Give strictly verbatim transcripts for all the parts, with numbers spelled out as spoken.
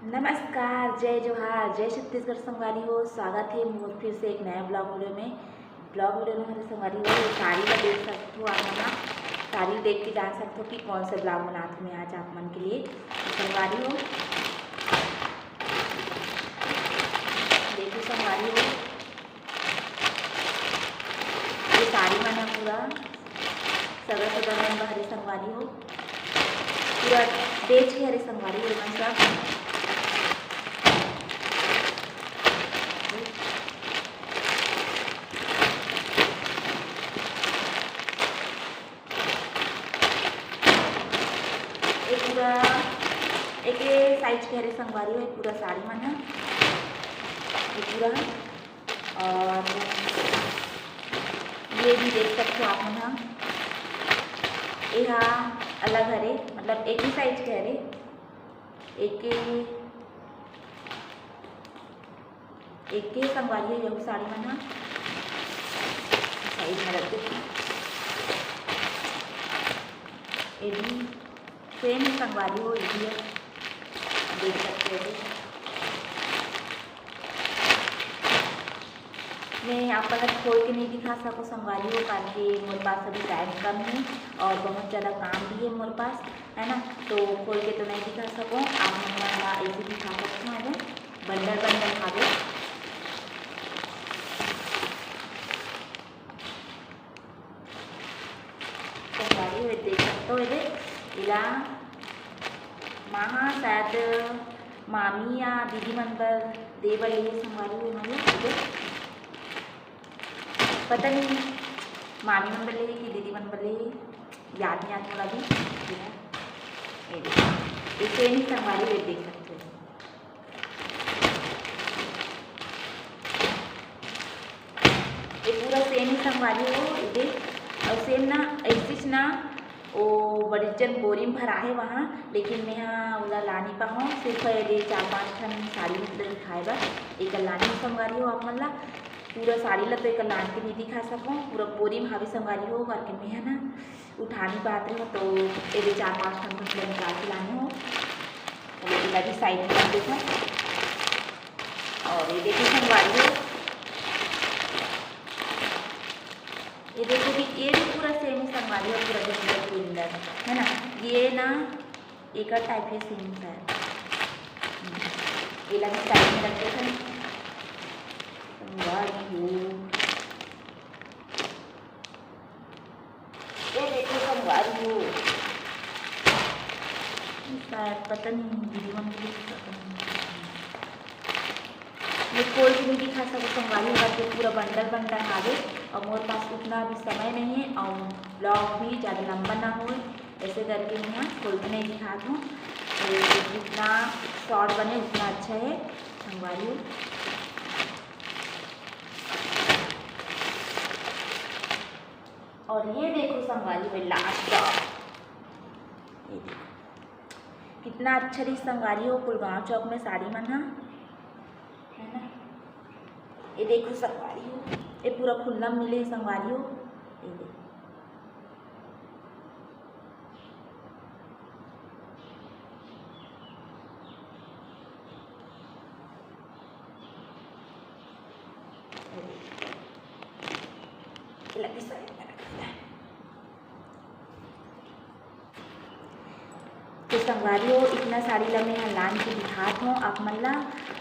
नमस्कार, जय जोहार, जय छत्तीसगढ़ संगवारी हो। स्वागत हे मोर फिर से एक नया vlog video में। Vlog video में हरे संगवारी हो, ये साड़ी ला देख सकथो आप मन ह। साड़ी देख के जान सकथो कि कौन से vlog बनात हूँ मैं आज आप मन के लिए। संगवारी हो, देखो संगवारी हो, ये साड़ी मन ह पूरा सगा सगा मन बर हरे संगवारी हो, पूरा बेच के हरे संगवारी हो मन सब। ये पूरा एक size के हरे संगवारी हो, ये पूरा साड़ी मन ह, ये पूरा। और ये भी देख सकते हो आप मन ह, ये हा अलग हरे, मतलब एक ही size के हरे, एक एक के संगवारी हो, यहू साड़ी मन ह side में रख देते। ये भी same ही संगवारी हो, ये भी है, देख सकते हो। मैं आप मन ला खोल के नहीं दिखा सको संगवारी हो, काबर कि मोर पास अभी time कम है और बहुत ज़्यादा काम भी है मोर पास, है ना, तो खोल के तो नहीं दिखा सको। आप मन ला ऐसे दिखा सकते हैं, bundle bundle हावे। संगवारी हो देख सकते हो, ये इला माँ शायद मामी या दीदी मन बर दे बर ले संगवारी हो, पता नहीं मामी मन बर ले कि दीदी मन बर ले, याद नहीं आत मोला भी। ये देखो, ये same ही संगवारी हो देख सकते हो। ये पूरा same ही संगवारी हो, ये देख। और same ना, ऐसे ना, वो बड़े जन बोरी में भरा है वहाँ, लेकिन मैं हा ओला ला नहीं पाहूँ। सिर्फ ये चार पाँच ठन साड़ी मतलब दिखाए बर एक ला नहीं संगवारी हो आप मन ला। पूरा साड़ी ला तो एक ला के नहीं दिखा सकूँ, पूरा बोरी में हावे संगवारी हो करके मैं हा ना उठा नहीं पात रहे हो, तो ये चार पाँच ठन मतलब निकाल के लाने हो। तो ये भी side में रख देते हैं। और ये देखो संगवारी हो, ये देखो भी, ये भी पूरा same ही संगवारी हो, पूरा digital print है ना, ये ना एक type है same शायद। ये ला भी side में रख देते हैं संगवारी हो। ये देखो संगवारी हो, शायद पता नहीं दीदी मन के ये खोल के नहीं दिखा सको संगवारी हो, ये पूरा bundle bundle हावे और मोर पास उतना भी समय नहीं है और vlog भी ज़्यादा लंबा ना हो, ऐसे करके मैं खोल के नहीं दिखात हूँ। तो जितना short बने उतना अच्छा है संगवारी हो। और ये देखो संगवारी हो last top, ये देखो कितना अच्छा रही संगवारी हो। कुलगांव चौक में साड़ी मन हा, है ना। ये देखो संगवारी हो, ये पूरा खुल्ला मिले हे संगवारी हो। ये देखो, तो संगवारी हो, इतना साड़ी ला मैं लान के दिखात हूँ आप मन ला,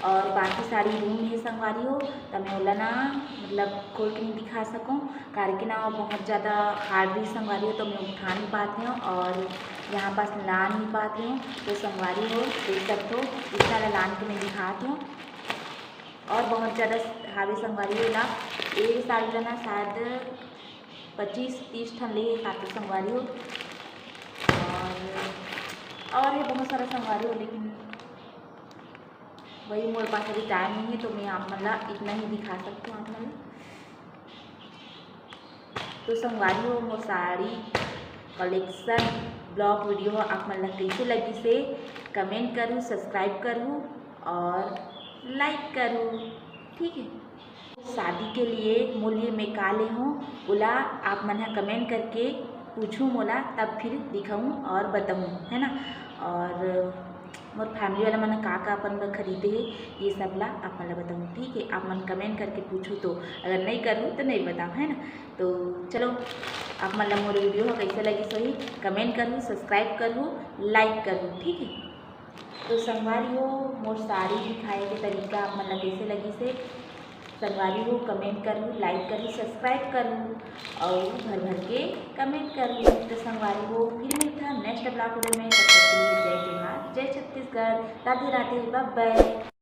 और बाकी साड़ी room में संगवारी हो, त मैं ओला ना मतलब खोल के नहीं दिखा सकूँ, काबर कि ना बहुत ज़्यादा hard रही संगवारी हो, तो मैं उठा नहीं पात हूँ और यहाँ पास ला नहीं पात हूँ। तो संगवारी हो देख सकते हो, इतना ला लान के मैं दिखात हूँ। और बहुत ज़्यादा हावे संगवारी हो ना, ये साड़ी ला ना शायद पच्चीस तीस ठन ले हे साथ संगवारी हो। और, और ये बहुत सारा संगवारी हो, लेकिन वही मोर पास अभी time नहीं है, तो मैं आप मन ला इतना ही दिखा सकती हूँ आप मन ला। तो संगवारी हो, मोर साड़ी collection vlog video आप मन ला कैसे लगिस हे, comment करू, subscribe करू और like करू, ठीक है। शादी के लिए मोर लिए मैं का ले हूँ, ओला आप मन ह comment करके पूछू मोला, तब फिर दिखाऊँ और बताऊँ, है ना। और मोर family वाला मन का का अपन बर खरीदे हे, ये सब ला आप मन ला बताऊँ, ठीक है। आप मन comment करके पूछू तो, अगर नहीं करू तो नहीं बताऊँ, है ना। तो चलो, आप मन ला मोर video ह कैसे लगिस होही, comment करू, subscribe करू, like करू, ठीक है। तो संगवारी हो, मोर साड़ी दिखाए के तरीका आप मन ला कैसे लगिस हे, संगवारी हो, comment करू, like करू, subscribe करू और भर भर के comment करू। तो संगवारी हो, फिर मिलता next vlog video में। तब तक के लिए जय जोहार, जय छत्तीसगढ़, राधे राधे, bye bye।